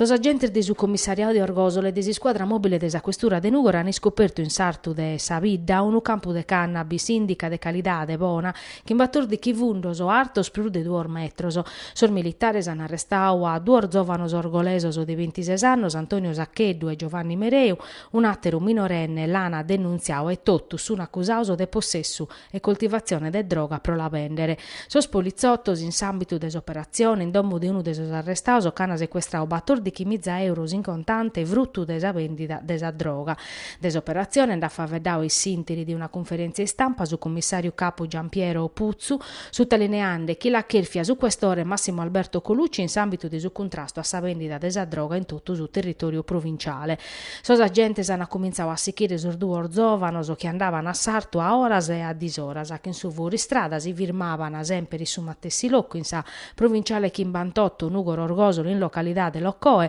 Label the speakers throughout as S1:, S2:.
S1: Sos agentes de su commissariadu de Orgòsolo e de s'iscuadra mòbile de sa Questura de Nùgoro an iscopertu in sartu de sa bidda unu campu de cannabis indica de calidade bona chin batòrdichi fundos artos prus de duos metros. Sos militares an arrestadu a duos zòvanos orgolesos de bintises annos, Antonio Saccheddu e Giovanni Mereu, un'àteru minorenne l'an denuntziadu e totus sun acusados de possessu e coltivatzione de droga pro la bèndere. Sos politzotos, in s'àmbitu de s'operatzione, in domo de unu de sos arrestados ch'an secuestradu batòrdichi miza euros in contante frutu de sa bèndida de sa droga. De s'operatzione nd'at faeddadu in s'ìnteri de una cunferèntzia istampa su cummissàriu capu Giampiero Putzu, sutalineande chi l'at chèrfia su questore Massimo Alberto Colucci in s'àmbitu de su cuntrastu a sa bèndida de sa droga in totu su territòriu provinciale. Sos agentes an cumintzadu a sichire sos duos zòvanos chi andaban a sartu a oras e a disoras, chin su fuoristrada si firmaban semper in su matessi locu, in sa provinciale chimbantotto Nùgoro-Orgòsolo in localidade Locoe.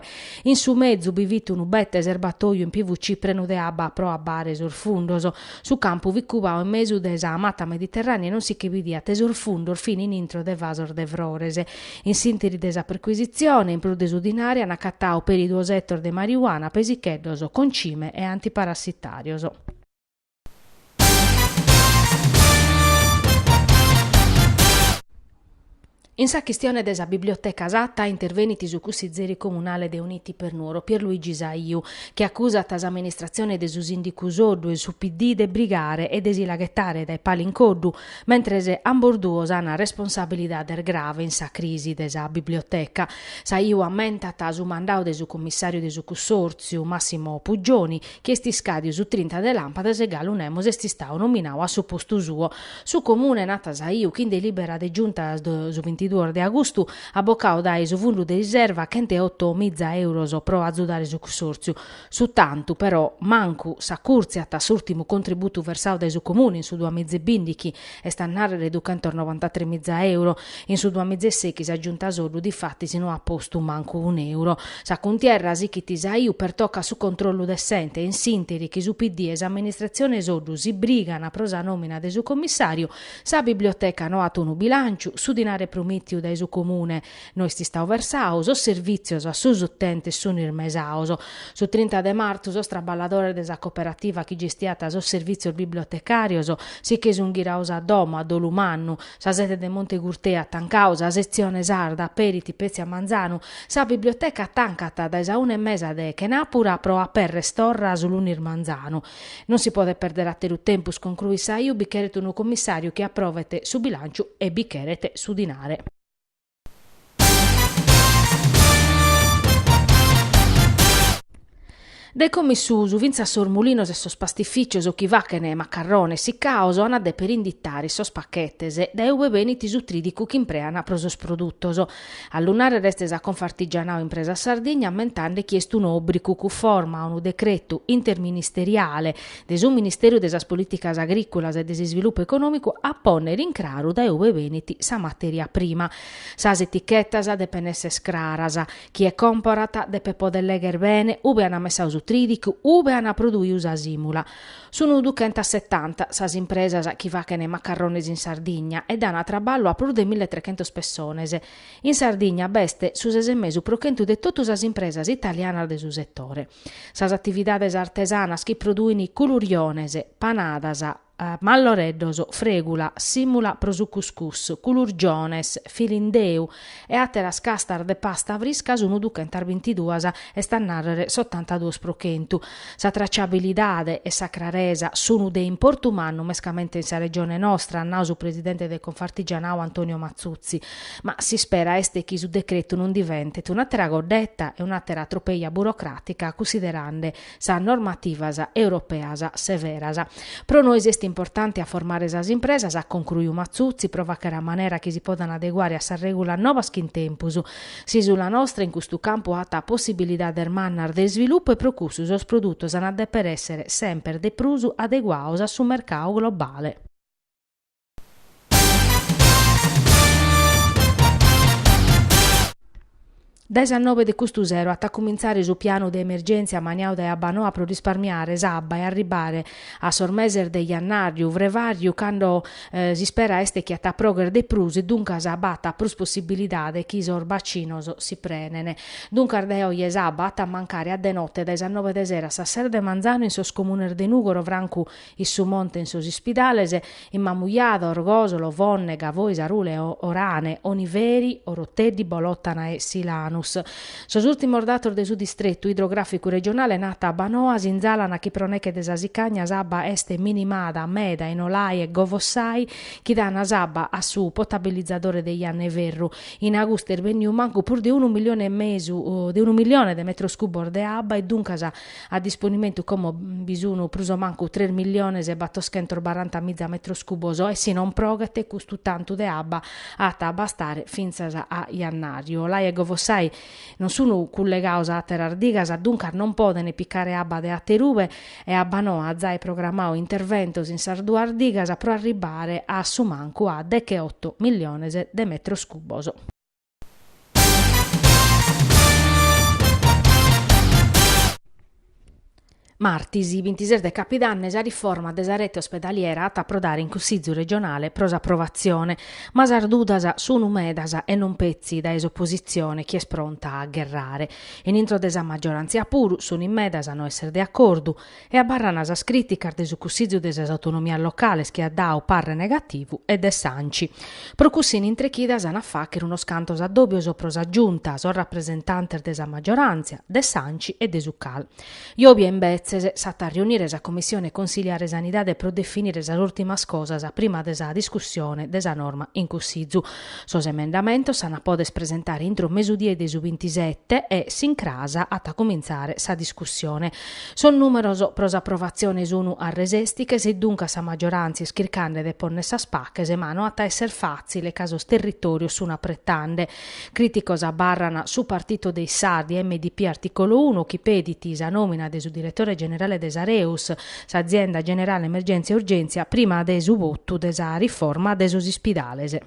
S1: In su mezu bi fit unu bete serbatoju in PVC prenu de abba pro abbare sos fundos. Su campu fit cubadu in mesu de sa mata mediterrànea e non si che bidiat e sos fundos fin in intro de vasos de frores. In s'ìnteri de sa percuisitzione, in prus de su dinare, an acatadu peri duos etos de mariuana, pesicheddos, concime e antiparassitàrios. In sa chistione de sa biblioteca Satta intervenit su cussizeri comunale de Uniti per Nuoro, Pierluigi Saiu, chi acusat s'amministratzione de su sìndicu Soddu e su PD de brigare e de si la ghetare dae pala in coddu, mentres ambos duos an responsabilidades grave in sa crisi de sa biblioteca. Saiu ammentat su mandadu de su cummissàriu de su cussòrtziu, Massimo Puggioni, chi est iscàdiu su trinta de làmpadas e galu nemos est istadu nominadu a su postu suo. Su Comune, nat Saiu, chin delìbera de giunta de su bintiduos de agustu, at bocadu dae su fundu de riserva chenteoto miza euros pro azudare su cussòrtziu. Su tantu, però, mancu s'acùrtziat a s'ùrtimu contributu versadu dae su Comune in su duamizebìndichi, est a nàrrere duchentosnovantatremiza euro. In su duamizesèichi sa Giunta Soddu difatis no at postu mancu un'euro. Sa cuntierra, sichit Saiu, pertocat su controllu de s'ente e in s'ìnteri chi su PD e s'amministratzione Soddu si brigan pro sa nòmina de su commissàriu, sa biblioteca no at unu bilànciu, su dinare promìtiu dae su Comune no est istadu versadu, sos servìtzios a sos utentes sun ismesados. Su trinta de martzu sos traballadores de sa cooperativa chi gestiat sos servìtzios bibliotecàrios si che sun ghirados a domo a dolu mannu. Sa sede de Monte Gurtei at tancadu, sa setzione sarda aperit petzi a manzanu, sa biblioteca tancat dae sa una e mesa de chenàpura pro aperrer torra su lunis manzanu. Non si podet pèrdere àteru tempus, concruit Saiu, bi cheret unu commissàriu chi aprovet su bilànciu e bi cheret su dinare. Dae como in susu, fintzas sos mulinos e sos pastifìcios chi fachent macarrones sicados an a dèpere inditare in sos pachetes dae ue benit su trìdicu chi imprean pro sos produtos. A lu nàrrere est sa Confartigianao Impresa Sardigna ammentende chi est un'òbrigu cunforma a unu decretu interministeriale de su Ministeru de sas Polìticas Agrìculas e de s'Isvilupu Econòmicu a pònnere in craru dae ue benit sa matèria prima. Sas etichetas depen èssere craras, chie còmporat depet poder lèghere bene ube an messadu su trìdicu, ube an produidu sa sìmula. Sunt duchentasetanta sas impresas chi fachent macarrones in Sardigna e dan traballu a prus de milletrechentos pessones. In Sardigna b'est su ses e mesu pro chentu de totu sas impresas italianas de su setore. Sas atividades artesanas chi produint culurgiones, panadas, malloreddos, fregula, sìmula pro su cuscus, culurgiones, filindeu e àteras castas de pasta frisca sunt duchentasbintiduas, est a nàrrere s'otantaduos pro chentu. Sa traciabilidade e sa craresa sunt de importu mannu mescamente in sa regione nostra, at nadu su presidente de Confartigianao Antonio Matzutzi. Ma s'ispera est chi su decretu non diventet un'àtera goddeta e un'àtera tropeia burocràtica cunsiderende sas normativas europeas severas. Pro nois est importante a formare sas impresas, at concruiu Matzutzi, pro fàghere a manera chi si podan adeguare a sas règulas novas chin tempus. S'ìsula nostra in custu campu at possibilidades mannas de isvilupu e pro cussu sos produtos an a dèpere èssere semper de prus adeguados a su mercadu globale. Dae sas nobe de custu sero at a cumintzare su pianu de emergèntzia ammaniadu dae Abbanoa pro risparmiare s'abba e arribbare a sos meses de jannàriu, frevàriu, cando s'ispera est chi at a pròghere de prus e duncas b'at prus possibilidade chi sos bacinos si prenen. Duncas dae oje s'abba at a mancare a de note dae sas nobe de sera a sas ses de manzanu in sos comunes de Nùgoro, francu in su Monte in sos ispidales, in Mamujada, Orgòsolo, Fonne, Gavoi, Sarule, Orane, Oniveri, Oroteddi, Bolòtana e Silanus. Sos ùrtimos datos de su Distretu Idrogràficu Regionale nat Abbanoa sinzalan chi pro neche de sa sicagna s'abba est minimada meda in Olai e Govossai chi dan s'abba a su potabilizadore de Janneferru. In agustu est benniu mancu prus de unu millione e mesu de unu millione de metros cubos de abba e duncas A disponimentu como bi sun prus o mancu tres milliones e battoschentosbarantamiza metros cubos e si non proghet custu tantu de abba at a bastare fintzas a jannàriu. Olai e Govossai non sun cullegados a àteras digas, duncas non poden picare abba de aterube e Abbanoa at zai programmadu interventos in sas duas digas pro arribbare a su mancu a decheoto milliones de metros cubos. Martis, bintises de capidanne, sa riforma de sa rete ospedaliera at a aprodare in Cussizu regionale pro s'aprovatzione, ma sas dudas sunu medas e non petzi dae s'opositzione chi est pronta a gherrare. In intro de sa maggioràntzia puru sun in medas a no esser de acordu E abarran sas crìticas de su Cussìgiu de sas Autonomias Locales chi at dadu parre negativu e de s'Anci. Pro cussu in intre chidas an a fàghere unos cantos addòbios pro sa Giunta, sos rapresentantes de sa maggioràntzia, de s'Anci e de su Cal. Jòbia imbetzes s'at a riunire sa Commissione Consiliare Sanidade pro definire sas ùrtimas cosas prima de sa discussione de sa norma in Cussìgiu. Sos emendamentos s'an a poder presentare intro mesudie de su bintisete e s'incras at a cumintzare sa discussione. Sos nùmeros pro s'aprovatzione sunu arresèstiches e duncas sa maggioràntzia est chirchende de pònnere sas paches, ma no at a èssere fàtzile ca sos territòrios sun apretende. Crìticos abarran su Partito dei Sardi, MDP Articolo Uno, chi pedit sa nòmina de su diretore generale de s'Areus, s'Azienda Generale Emergèntzia e Urgèntzia, prima de su votu de sa riforma de sos ispidales.